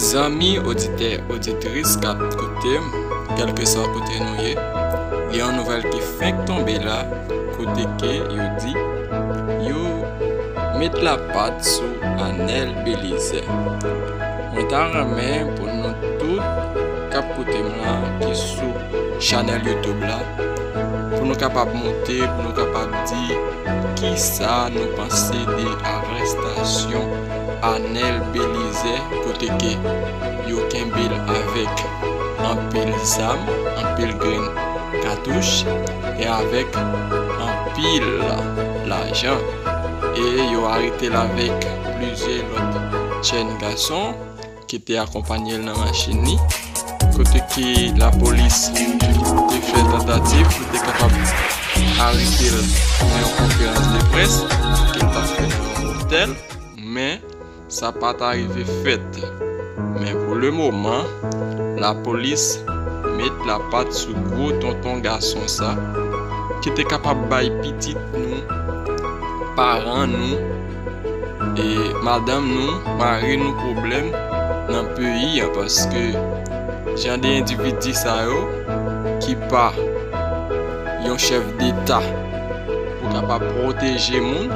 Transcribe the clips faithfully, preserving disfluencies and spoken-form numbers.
Zanmi oditè, oditris k ap koute m, kèlkeswa kote nou ye, gen yon nouvèl ki fenk tonbe la, kote ke yo di yo met lapat sou Anèl Belizaire. Mwen ta renmen pou nou tout k ap koute m la, ki sou chanèl YouTube la, pou nou kapab monte, pou nou kapab di kisa nou panse de arèstasyon Anèl Belizaire, kote ke yo kenbe l avèk anpil zam, anpil grenn katouch, e avèk anpil lajan. E yo arete l avèk plizyè lòt jèn gason ki te akonpanye l nan machin li, kote ke lapolis te fè tantativ pou te kapab arete l nan yon konferans de près ke l t ap fè nan yon otèl, men sa pa t arive fèt. Men pou le moman, lapolis met lapat sou gwo tonton gason sa, ki te kapab bay pitit nou, paran nou, e madanm nou, mari nou pwoblèm nan peyi a, paske jan de endividi sa yo ki pa yon chèf deta pou kapab pwoteje moun,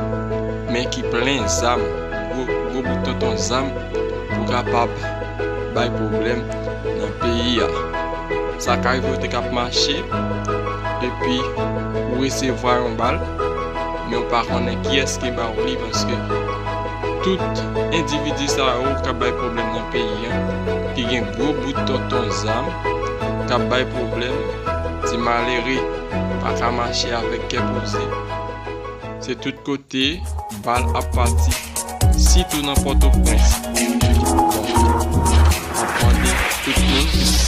men ki plen zam, gwo, gwo bout tonton zam pou kapab bay pwoblèm nan peyi a. Sa ka rive w te k ap mache, epi ou resevwa yon bal, men w pa konnen kiyès ki ba w li, paske tout endividi sa yo k ap bay pwoblèm nan peyi a, ki gen gwo bout tonton zam, k ap bay pwoblèm, ti malere pa ka mache avèk kè poze. Se tout kote bal ap pati, sitou nan Pòtoprens. Bon, m ap mande tout moun ki